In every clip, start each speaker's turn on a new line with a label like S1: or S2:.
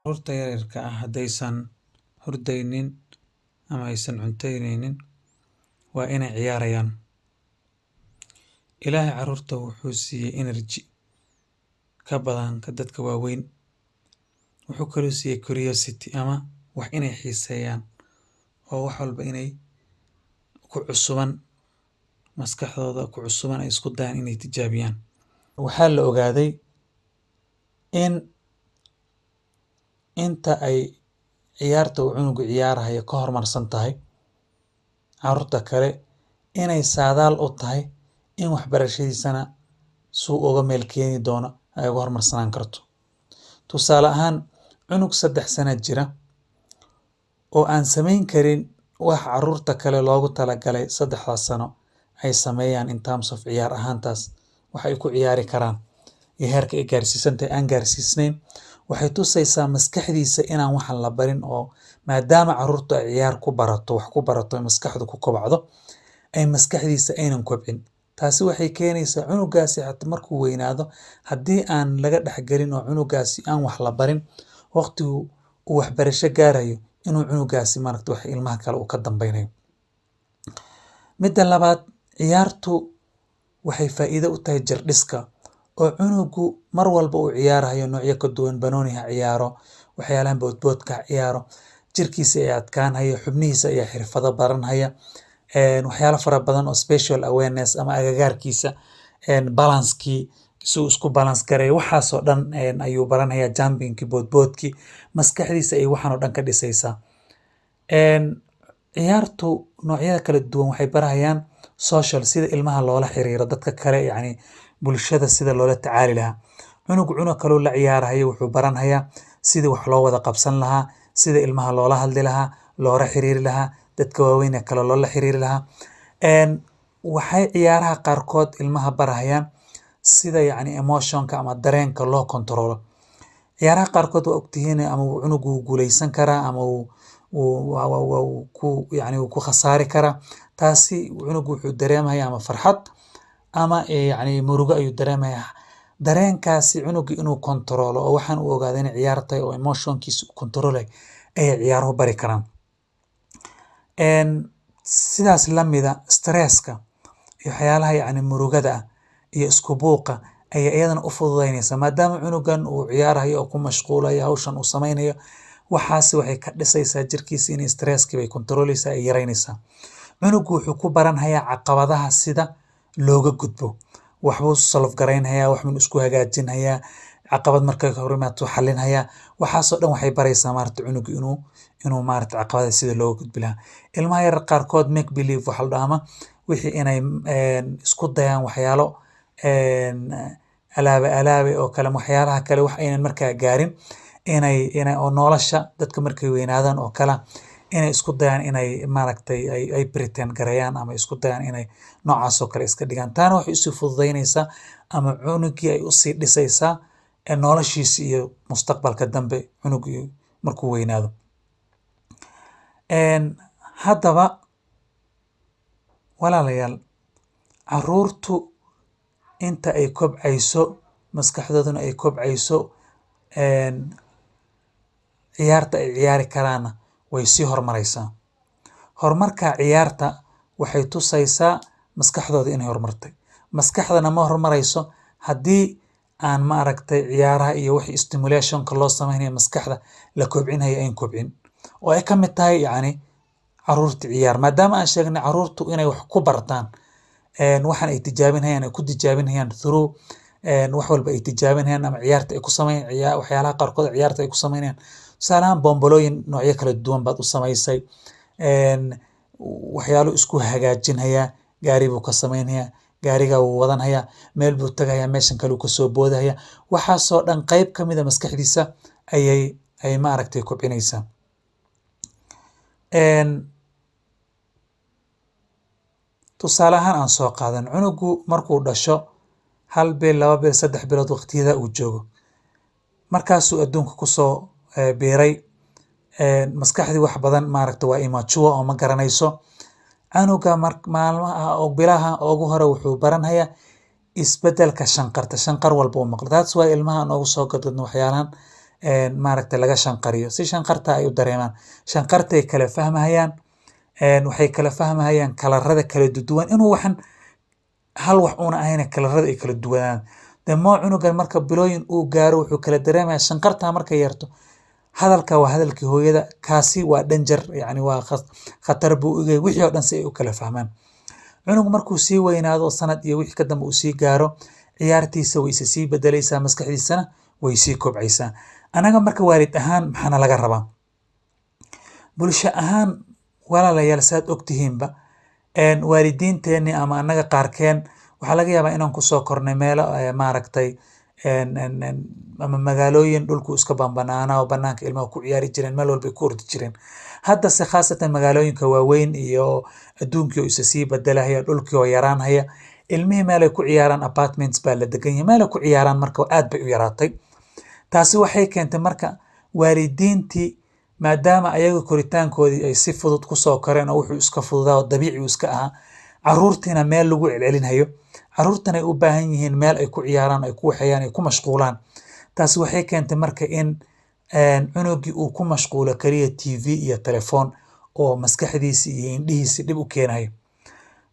S1: Carruurta yaryarka ah haddaysan hurdaynin ama aysan cuntaynaynin, waa inay ciyaarayaan. Ilaahay carruurta wuxuu siiyey energy ka badan ka dadka waaweyn. Wuxuu kaloo siiyey curiosity ama wax inay xiiseeyaan oo wax walba inay ku cusuban maskaxdooda ku cusuban ay isku dayaan inay tijaabiyaan. Waxaa la ogaaday in inta ay ciyaarta uu cunugu ciyaarayo ka horumarsan tahay carruurta kale, inay saadaal u tahay in waxbarashadiisana suu uga meel keeni doono ay uga horumarsanaan karto. Tusaale ahaan, cunug 3 sano jira oo aan samayn karin wax carruurta kale loogu talagalay 3daas sano ay sameeyaan in terms of ciyaar ahaantaas, wax ay ku ciyaari karaan iyo heerka ay gaarsiisantahay aan gaarsiisnayn, waxay tusaysaa maskaxdiisa inaan waxan la barin, oo maadaama carruurtu ay ciyaar ku barato, wax ku barato, maskaxdu ku kobacdo, ay maskaxdiisa aynan kobcin. Taasi waxay keenaysaa cunugaasi hata markuu weynaado, haddii aan laga dhexgelin oo cunugaasi aan wax la barin, waqtigu uu waxbarasho gaarayo inuu cunugaasi maaragta wax ilmaha kale uu ka dambeynayo. Midda labaad, ciyaartu waxay faa'iido u tahay jirdhiska, oo cunugu mar walba uu ciyaarayo noocyo ka duwan, banooni ha ciyaaro, waxyaalahan boodboodka ha ciyaaro, jirkiisa ayaa adkaanhaya, xubnihiisa ayaa xirfado baranhaya, waxyaalo fara badan oo spatial awareness ama agagaarkiisa balance-kii si uu isku balance gareeyo, waxaasoo dhan ayuu baranhayaa, jumping-kii, boodboodkii, maskaxdiisa ay waxaan oo dhan ka dhisaysaa. Ciyaartu noocyada kala duwan waxay barahayaan social, sida ilmaha loola xiriiro dadka kale, yacni bulshada sida loola tacaali lahaa. Cunug cunug kaloo la ciyaarahayo wuxuu baranhayaa sidii wax loo wada qabsan lahaa, sida ilmaha loola hadli lahaa, loola xiriiri lahaa dadka waaweyn ee kale loola xiriiri lahaa. Waxay ciyaaraha qaarkood ilmaha barahayaan sida yacni emotionka ama dareenka loo controlo. Ciyaaraha qaarkood waa ogtihiin, ama uu cunugu wuu guuleysan karaa ama uu ku yacni uu ku khasaari karaa. Taasi cunugu wuxuu dareemaya ama farxad ama yacni murugo ayuu dareemayaa. Dareenkaasi cunuga inuu controlo oo waxaan uu ogaado inay ciyaar tahay oo emotionkiisa uu controlay ayay ciyaaruhu bari karaan. Sidaas lamida, stresska iyo waxyaalaha yacni murugada ah iyo isku buuqa ayaa iyadana u fududeynaysa, maadaama cunugan uu ciyaarayo oo ku mashquulayo hawshan uu sameynayo. Waxaasi waxay ka dhisaysaa jirkiisa inay stresski bay controleysaa, ay yareynaysaa. Cunugu wuxuu ku baranhayaa caqabadaha sida looga gudbo, waxbuu solve garaynhayaa, waxbuu isku hagaajinhayaa, caqabad markay hor imaato xalinhayaa. Waxaasoo dhan waxay baraysaa maaragta cunugu inuu maaragta caqabadaha sida looga gudbi lahaa. Ilmaha yar qaarkood make believe waxa la dhahaa, ama wixii inay isku dayaan waxyaalo alaabe alaabe oo kale, waxyaalaha kale wax aynan markaa gaarin inay oo nolosha dadka markay weynaadaan oo kale inay isku dayaan inay maaragtay ay pretend gareeyaan ama isku dayaan inay noocaas oo kale iska dhigaan. Taana waxay usii fududeynaysaa ama cunugii ay usii dhisaysaa noloshiisa iyo mustaqbalka dambe cunugii markuu weynaado. Haddaba walaalayaal, carruurtu inta ay kobcayso, maskaxdooduna ay kobcayso, ciyaarta ay ciyaari karaanna way sii horumaraysaa. Horumarka ciyaarta waxay tusaysaa maskaxdooda inay horumartay. Maskaxdana ma horumarayso haddii aan ma aragtay ciyaaraha iyo wixii stimulationka loo sameynayo maskaxda la kobcinayo ayn kobcin, oo ay ka mid tahay yacni caruurta ciyaar, maadaama aan sheegnay caruurtu inay wax ku bartaan waxan ay tijaabinayaan, ay ku tijaabinayaan through wax walba ay tijaabinayaan ama ciyaarta ay ku sameyn waxyaalaha qaarkood ciyaarta ay ku sameynayaan. Tusaale ahaan, bombolooyin noocyo kala duwan baad u samaysay, waxyaalo isku hagaajinhayaa, gaari buu ka sameynhayaa, gaariga wuu wadanhayaa, meel buu tagayaa, meeshan kale uu kasoo boodahaya. Waxaasoo dhan qayb ka mid a maskaxdiisa ayay ay maaragtay kobcinaysaa. Tusaale ahaan aan soo qaadan, cunugu markuu dhasho 1 bil, 2 bil, 3 bilood, waqtiyada uu joogo, markaasuu adduunka kusoo biiray, maskaxdii wax badan maaragta waa immature oo ma garanayso. Canuga maalmaha oo bilaha ugu hore wuxuu baranhayaa isbedelka shanqarta, shanqar walba uu maqlo. That's why ilmaha aan ugu soo gadgadno waxyaalahan. Maaragtay, laga shanqariyo si shanqarta ay u dareemaan. Shanqartay kala fahmahayaan, waxay kala fahmahayaan kalarada kala duwan, inuu waxan hal wax uuna ahayn, kalarada ay kala duwanaan. Demo cunugan marka bilooyin uu gaaro, wuxuu kala dareemaya shanqarta markay yarto: hadalka waa hadalkii hooyada, kaasi waa danger, yani waa khatar buu ogyahay. Wixii oo dhan si ay u kala fahmaan. Cunug markuu sii weynaado, sanad iyo wixii ka dambe uu sii gaaro, ciyaartiisa way isa sii bedelaysaa, maskaxdiisana way sii kobcaysaa. Anaga marka waalid ahaan maxaana laga rabaa, bulsho ahaan? Walaalayaal, saad ogtihiinba, waalidiinteeni ama annaga qaarkeen waxaa laga yaabaa inaan kusoo kornay meelo maaragtay, ama magaalooyin dhulku iska bambanaana oo banaanka ilmaha ku ciyaari jireen, meel walbay ku ordi jireen. Haddase khaasatan magaalooyinka waaweyn iyo adduunkii oo isa sii bedelahaya, dhulkii oo yaraanhaya, ilmihii meel ay ku ciyaaraan, apartments baa la degan yahay, meel ay ku ciyaaraan marka aad bay u yaraatay. Taasi waxay keentay marka waalidiintii, maadaama ayaga koritaankoodii ay si fudud kusoo koreen oo wuxuu iska fududaa oo dabiici uu iska ahaa, caruurtiina meel lagu celcelinhayo, caruurtana ay u baahan yihiin meel ay ku ciyaaraan, ay ku waxeeyaan, ay ku mashquulaan. Taasi waxay keentay marka in cunugii uu ku mashquulo kaliya TV iyo telefoon oo maskaxdiisi iyo indhihiisi dhib u keenayo.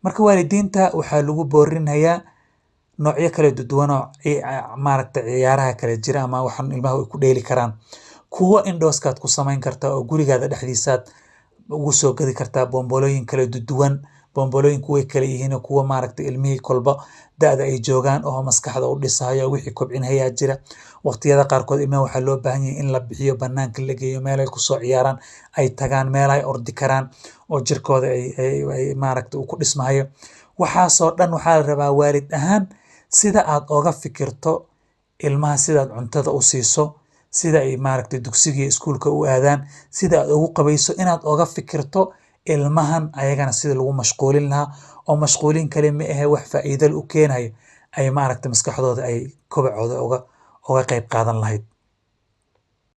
S1: Marka waalidiinta waxaa lagu boorinhayaa noocyo kala duwan oo maaragtay, ciyaaraha kala jira ama waxaan ilmaha ay ku dheeli karaan. Kuwo indoorskaad ku samayn kartaa oo gurigaada dhexdiisaad ugu soo gadi kartaa bombolooyin kala duwan. Bombolooyinku way kala yihiin, kuwa maaragtay ilmihii kolba da'da ay joogaan oo maskaxda u dhisayo, wixii kobcinhayaa jira. Waqtiyada qaarkood ilmaha waxaa loo baahan yahay in la bixiyo, banaanka la geeyo, meel ay kusoo ciyaaraan ay tagaan, meel ay ordi karaan oo jirkooda ay maaragtay uu ku dhismahayo. Waxaasoo dhan waxaa la rabaa waalid ahaan sida aad oga fikirto ilmaha, sidaad cuntada u siiso, sida ay maaragtay dugsiga iyo iskuulka u aadaan, sida aad ugu qabayso, inaad oga fikirto ilmahan ayagana sida lagu mashquulin lahaa, oo mashquulin kale ma ahe, wax faa'iido u keenayo ay maaragtay maskaxdooda ay kobacooda uga qayb qaadan lahayd.